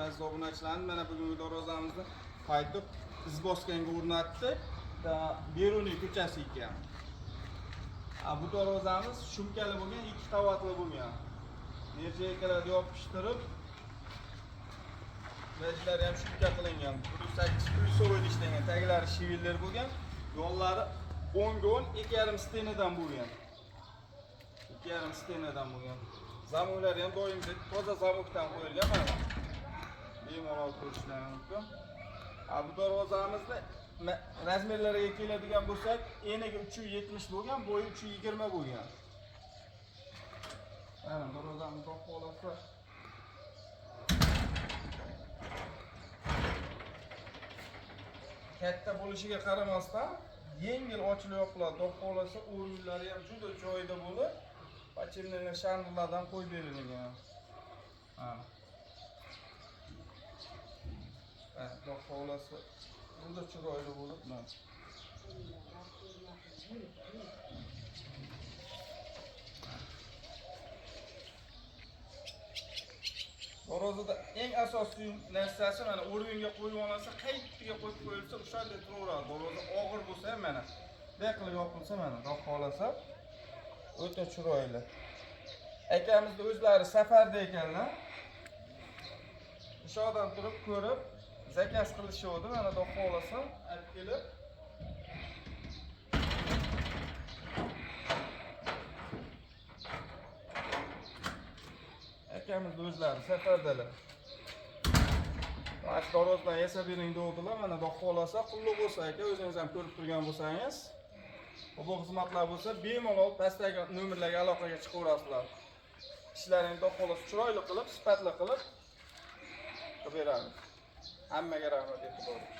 Aziz obunachilarimiz, mana bugungi darvozamizni qaytib Izbosganga o'rnatdik. Beruniy ko'chasi ekan. Bu darvozamiz shumkali bo'lgan, 2 qavatli bo'lgan. Nerjaykalarni yopishtirib, Lajlari ham shumka qilingan. 108 plyusovoy ishlangan. Taglari shiveller bo'lgan. Yo'llari 10 ga 10, 2,5 stenidan bo'lgan. 2,5 stenidan bo'lgan. Zamoklari ham doimgidek toza zamokdan qo'yilgan mana. Bemalol ko'rishlari mumkin. Bu darvozamizni razmerlariga keladigan bo'lsak, eniga 370 bo'lgan, bo'yi 320 bo'lgan. Mana darvozamiz xohlasa katta bo'lishiga qaramasdan yengil ochilib yopiladi. Xudo xohlasa o'rinlari ham juda joyida bo'lib, pachimlarni shandilardan qo'yib berilgan. Mana. Xudo xohlasa juda chiroyli bo'lib, mana. Darvozada eng asosiy narsasi mana o'ringa qo'yib olinsa, qayerga qo'yib qo'yilsa o'shanday turaveradi. Darvoza og'ir bo'lsa ham mana bunday qilib yopilsa mana, xudo xohlasa o'ta chiroyli. Akamizni o'zlari safarda ekanlar. O'sha odam turib ko'rib, zakaz qilishuvdi. Mana xudo xohlasa olib kelib akamizni o'zlari safardalar. Mana shu darvozadan yasab bering dedilar. Mana xudo xohlasa qulluq bo'lsa aka, o'zingiz ham ko'rib turgan bo'lsangiz, bu xizmatlar bo'lsa, bemalol pastdagi nomerlarga aloqaga chiqaverasizlar. Ishlaringni xudo xohlasa chiroyli qilib, sifatli qilib beramiz. Hammaga rahmat e'tibor uchun.